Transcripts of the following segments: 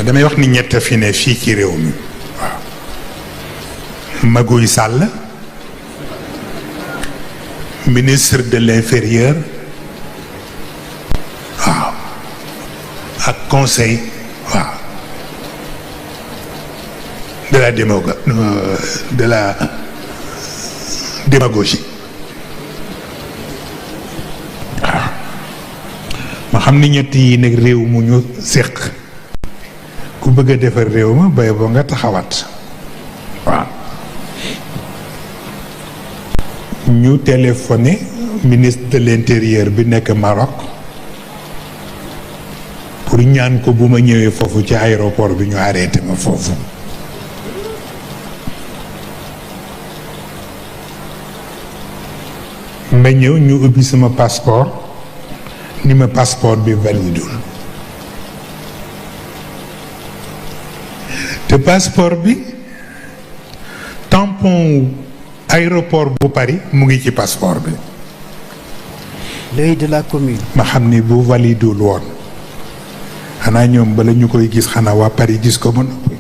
damay wax ni ñett fi ne fii ci réew mi waaw Maguy Sall ministre de l'intérieur waaw ak conseil waaw de la démagogie waaw ma xam ni ñett yi nag réew mu ñu séq ku bëgg a defar réew ma bay boo nga taxawat waaw ñu téléphoné ministre de l'intérieur bi nekk Maroc pour ñaan ko bu ma ñëwee foofu ci aéroport bi ñu arrêté ma foofu ma ñëw ñu ubbi sama passeport ni ma passeport bi validul te passeport bi tampon aéroport bu Paris mu ngi ci passeport bi. L'œil de la commune. ma xam ni bu validul woon xanaa ñoom bala ñu koy gis xanaa waa Paris gis ko ba noppi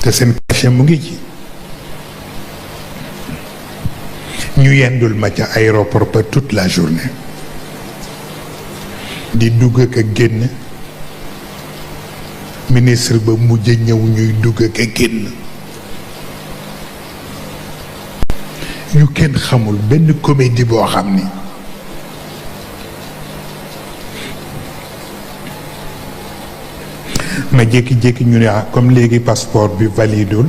te seen cachet mu ngi ci. ñu yendul ma ca aéroport ba toute la journée di dugg ak a génn ministre ba mujj ñëw ñuy dugg ak a génn yu kenn xamul benn comédie boo xam ni ma jékki-jékki ñu ne comme léegi passeport bi validul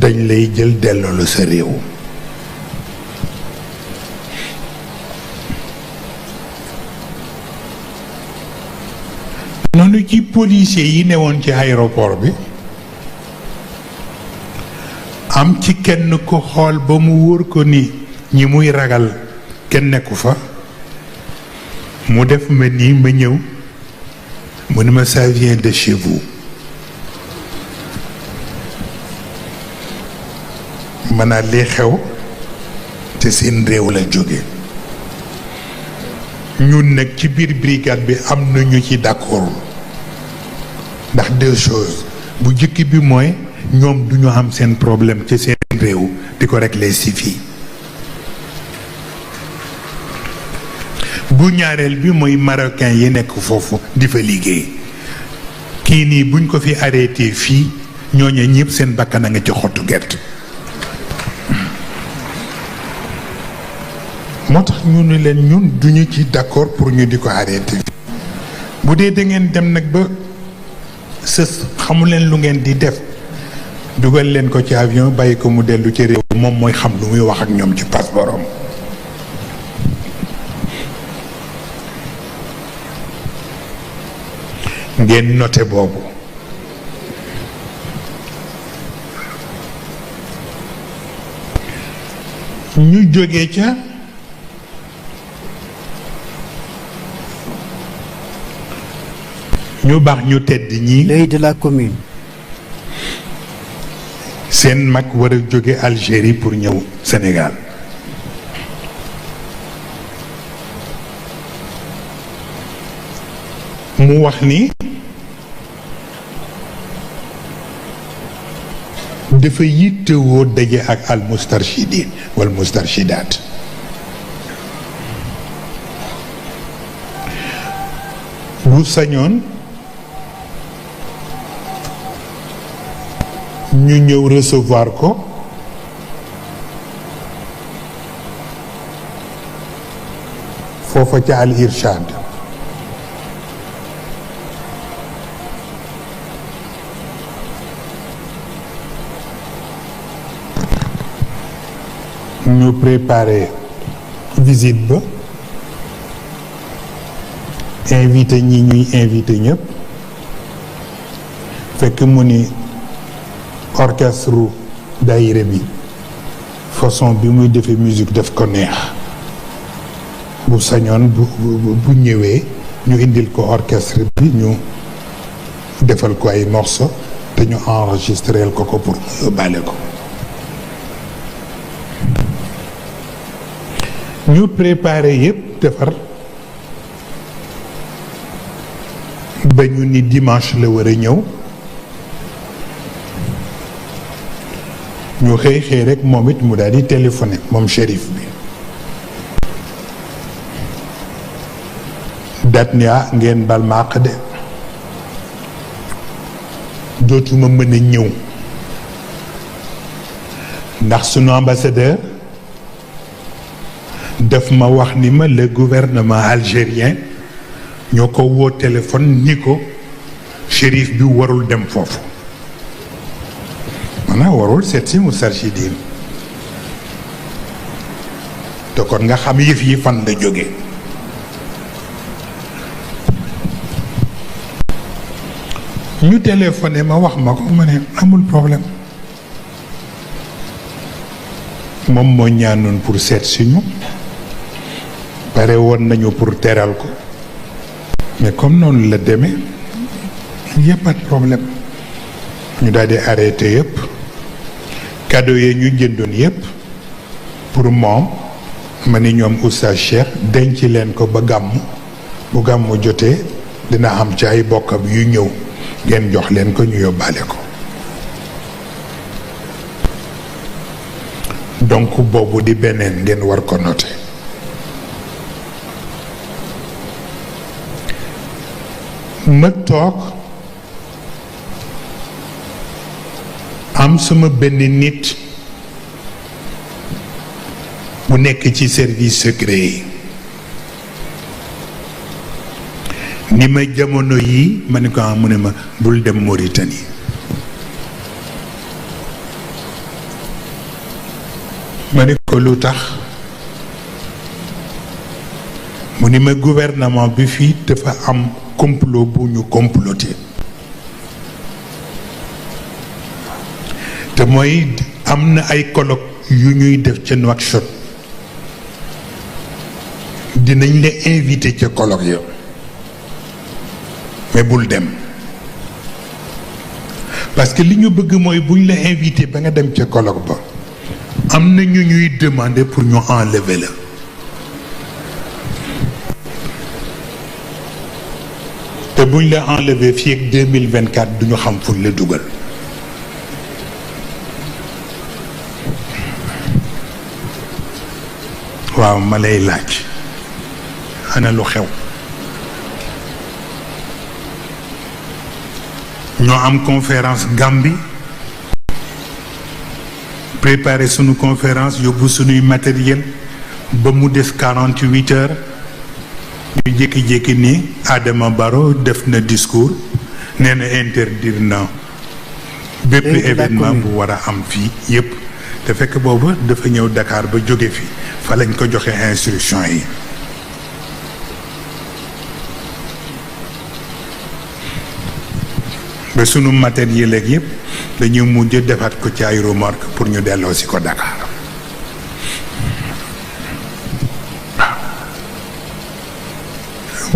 dañ lay jël delloo la sa réew noonu ci policier yi newoon ci aéroport bi am ci kenn ko xool ba mu wóor ko ni ñi muy ragal kenn nekku fa mu def ma nii ma ñëw mu ne ma ça vient de chez vous mën naa lii xew te seen réew la jóge ñun nag ci biir brigade bi am na ñu ci d'accord ndax deux choses bu jëkk bi mooy ñoom duñu am seen problème ci seen réew di ko régler si fii bu ñaareel bi mooy marocain yi nekk foofu di fa liggéey kii nii buñ ko fi arrêté fii ñooñu ñëpp seen bakkan a nga ci xottu gerte moo tax ñu ne leen ñun duñu ci d'accord pour ñu di ko arrêté bu dee da ngeen dem nag ba sës xamu leen lu ngeen di def dugal leen ko ci avion bàyyi ko mu dellu ci réew moom mooy xam lu muy wax ak ñoom ci passeport am ngeen noté boobu ñu jógee ca ñu baax ñu tedd ñi L'œil de la commune. seen mag war a jóge Algérie pour ñëw Sénégal mu wax ni dafa yittewoo daje ak al mustarshidin wal mustarshidaat bu sañoon ñu ñëw recevoir ko foofa ca al irshad ñu préparé visite ba invité ñi ñuy invité ñëpp fekk mu ni orchestre daayira bi façon bi muy defee musique def ko neex bu sañoon bu ñëwee ñu indil ko orchestre bi ñu defal ko ay morceaux te ñu enregistreel ko pour mu yóbbaale ko ñu préparé yëpp defar ba ñu ni dimanche la war a ñëw ñu xëy xëy rek moom it mu daal di téléphoné moom shérif bi dat ni ngeen bal ma àq de dootuma mën a ñëw ndax sunu ambassadeur daf ma wax ni ma le gouvernement algérien ñoo ko woo téléphone ni ko shérif bi warul dem foofu maanaam warul seet si Moustarchidine te kon nga xam yëf yi fan la jóge ñu téléphoné ma wax ma ko ma ne amul problème moom moo ñaanoon pour seet si ñu pare woon nañu pour teral ko mais comme noonu la demee y a pas de problème ñu daal di arrêté yëpp cadeau yi ñu jëndoon yëpp pour moom ma ni ñoom Oustaz Cheikh denc leen ko ba gàmm bu gàmm jotee dina am ci ay bokkam yu ñëw ngeen jox leen ko ñu yóbbaale ko donc boobu di beneen ngeen war ko noter ma toog am sama benn nit bu nekk ci service secret yi ni ma jamono yi ma ne ko mu ne ma bul dem Mauritanie ma ne ko lu tax mu ni ma gouvernement bi fii dafa am complot bu ñu comploté te mooy am na ay colloque yu ñuy def ca Nouakchott dinañ la invité ca colloque ya mais bul dem parce que li ñu bëgg mooy buñ la invité ba nga dem ca colloque ba am na ñu ñuy demander pour ñu enlever la te buñ la enlever fii ak 2024 duñu xam fuñ la dugal waaw ma lay laaj ana lu xew ñoo am conférence Gambie préparer sunu conférence yóbbu sunuy matériel ba mu des 48 heures ñu jékki-jékki ni Adama Barrow def na discours nee na interdire na bépp événement bu war a am fii yépp te fekk boobu dafa ñëw Dakar ba jóge fi fa lañ ko joxe instruction yi ba sunu matériel ak yépp dañu mujj defaat ko ci ay remorque pour ñu delloo si ko Dakar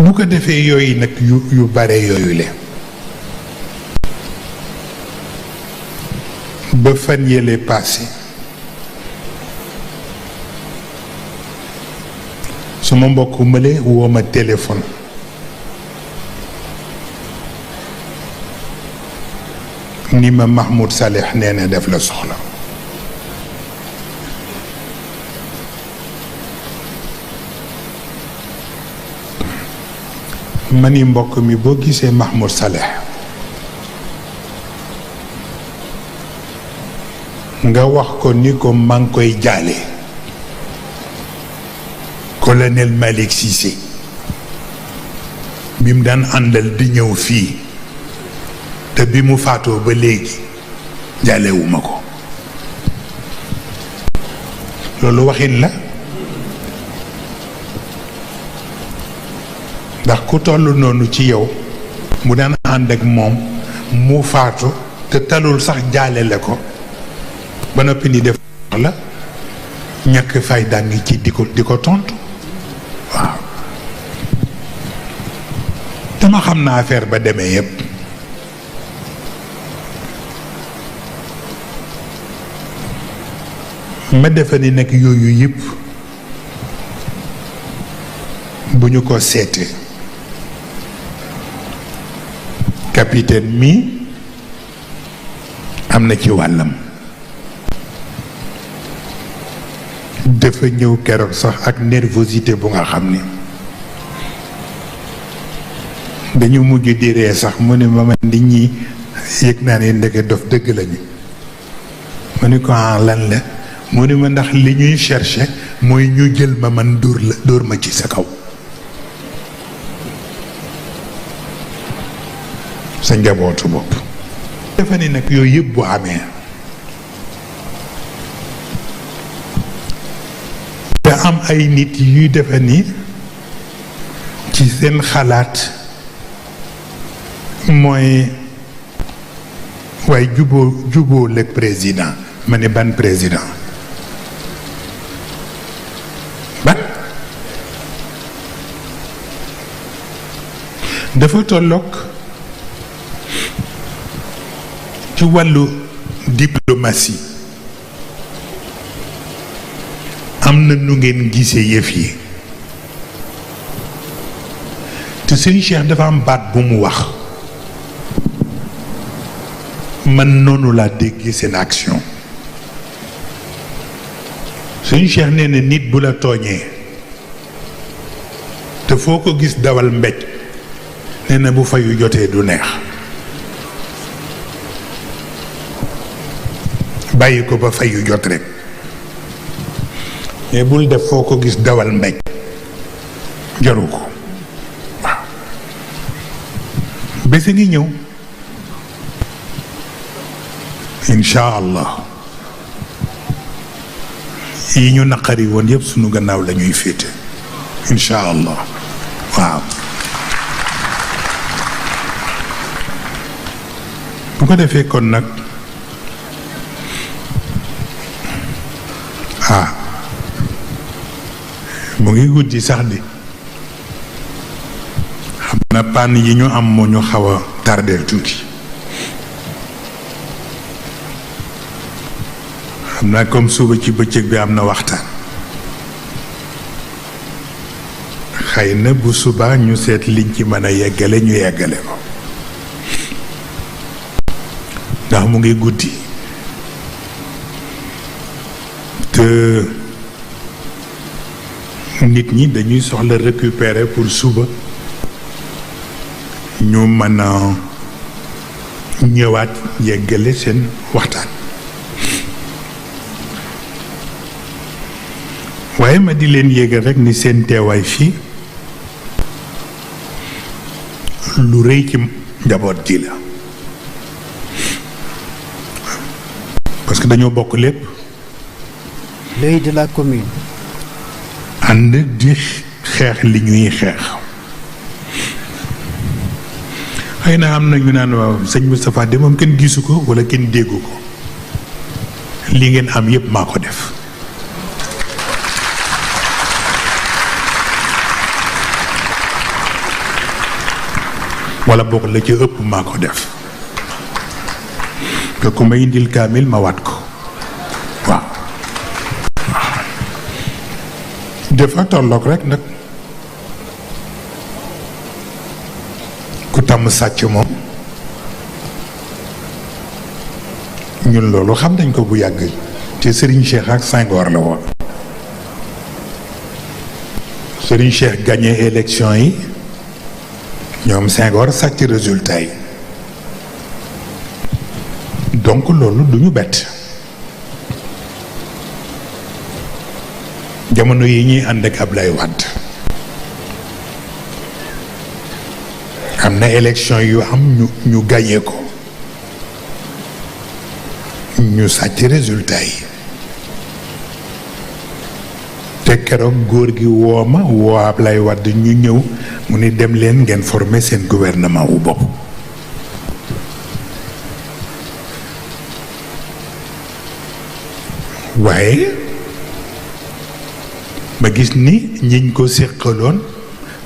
bu ko defee yooyu nag yu bare yooyu le ba fan yële passé suma mbokk mële woo ma téléphone ni ma Mahmoud Saleh nee na def la soxla ma ni mbokk mi boo gisee Mahmoud Saleh nga wax ko ni ko maa ngi koy jaale colonel Malick Cissé bi mu daan àndal di ñëw fii te bi mu faatoo ba léegi jaalewuma ko loolu waxin la ndax ku toll noonu ci yow mu daan ànd ak moom mu faatu te talul sax jaale la ko ba noppi ni def la ñàkk fay dàngi ci di ko tontu waaw dama xam na affaire ba demee yépp ma defe ni nag yooyu yëpp bu ñu ko seetee capitaine mi am na ci wàllam. dafa ñëw keroog sax ak nervosité bu nga xam ni dañu mujj di ree sax mu ne ma man nit ñi yëg naa ne ndeke dof dëgg lañu. ma ni ko lan la mu ne ma ndax li ñuy chercher mooy ñu jël ma man dóor ma ci sa kaw. sa njabootu bopp. dafa ne nag yooyu yëpp bu amee te am ay nit yuy defe ni ci seen xalaat mooy waaye juboo lekk président ma ne ban président ban dafa tolloog ci wàllu diplomatie am na nu ngeen gisee yëf yi te Serigne Cheikh dafa am baat bu mu wax man noonu laa déggee seen action. Serigne Cheikh nee na nit bu la tooñee te foo ko gis dawal mbéj nee na bu fayu jotee du neex. bàyyi ko ba fayu jot rek mais bul def foo ko gis dawal mbéj jaru ko waaw. bés a ngi ñëw incha allah yi ñu naqari woon yëpp sunu gannaaw la ñuy féete incha allah waaw. bu ko defee kon nag mu ngi guddi sax di xam na pann yi ñu am moo ñu xaw a tardeel tuuti xam naa comme suba ci bëccëg bi am na waxtaan xëy na bu subaa ñu seet liñ ci mën a yeggale ñu yeggale ko ndax mu ngi guddi te nit ñi dañuy soxla récupérer pour suba ñu mën a ñëwaat yeggale seen waxtaan. waaye ma di leen yégal rekk ni seen teewaay fii lu rëy ci njaboot ji la parce que dañoo bokk lépp. l'œil de la commune. ànd di xeex li ñuy xeex. xëy na am na ñu naan waaw sëñ Moustapha de moom kenn gisu ko walla kenn déggu ko li ngeen am yépp maa ko def. walla boog la ci ëpp maa ko def te ku ma indil kaamil ma waat ko waaw. dafa tolloog rekk nag ku tàmm sàcc moom ñun loolu xam nañ ko bu yàgg te Serigne Cheikh ak Senghor la woon. Serigne Cheikh gagné élection yi ñoom Senghor sàcc résultat yi donc loolu du ñu bett. jamono yi ñuy ànd ak Ablaye Wade am na élection yu am ñu gagné ko ñu sàcc résultat yi te keroog góor gi woo ma woo Ablaye Wade ñu ñëw mu ni dem leen ngeen former seen gouvernement wu bopp. waaye ma gis ni ñiñ ko séqaloon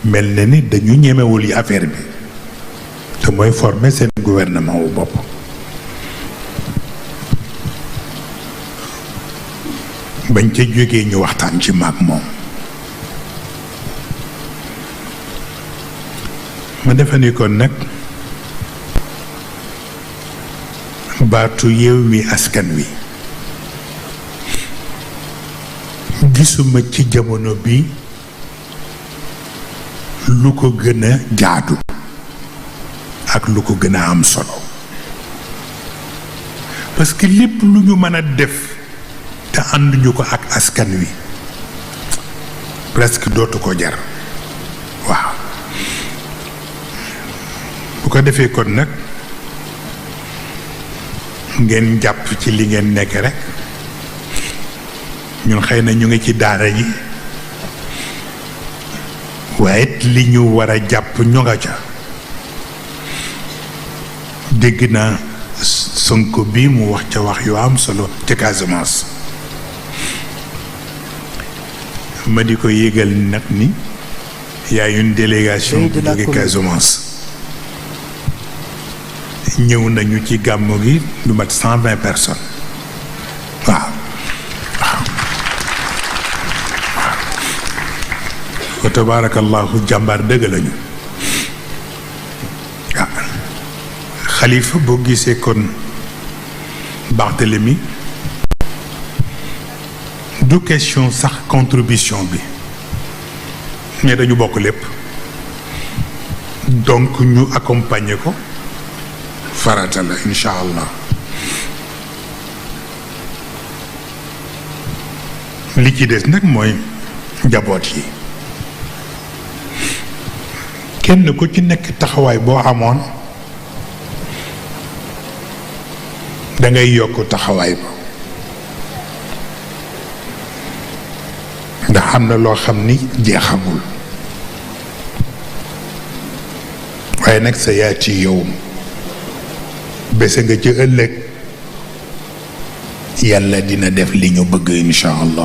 mel na ni dañu ñemewul yi affaire bi te mooy former seen gouvernement wu bopp. bañ ca jógee ñu waxtaan ci maag moom ma defe ni kon nag baatu Yewwi Askan Wi gisuma ci jamono bi lu ko gën a jaadu ak lu ko gën a am solo parce que lépp lu ñu mën a def te ànduñu ko ak askan wi presque dootu ko jar waaw bu ko defee kon nag ngeen jàpp ci li ngeen nekk rek ñun xëy na ñu ngi ci daara yi waaye li ñu war a jàpp ñu nga ca dégg naa Sonko bi mu wax ca wax yu am solo ca Casamance ma di ko yégal nag ni y a une délégation bu jóge Casamance ñëw nañu ci gàmmu gi lu mat 120 personnes waaw wa tabarakallahu jàmbaar dëgg lañu xalifa boo gisee kon Barthélemy du question sax contribution bi mais dañu bokk lépp donc ñu accompagner ko farata la incha allah li ci des nag mooy njaboot yi kenn ku ci nekk taxawaay boo amoon dangay yokk taxawaay ba ndax am na loo xam ni jeexagul waaye nag sa yaati yow bese nga ci ëllëg yàlla dina def li ñu bëgg incha allah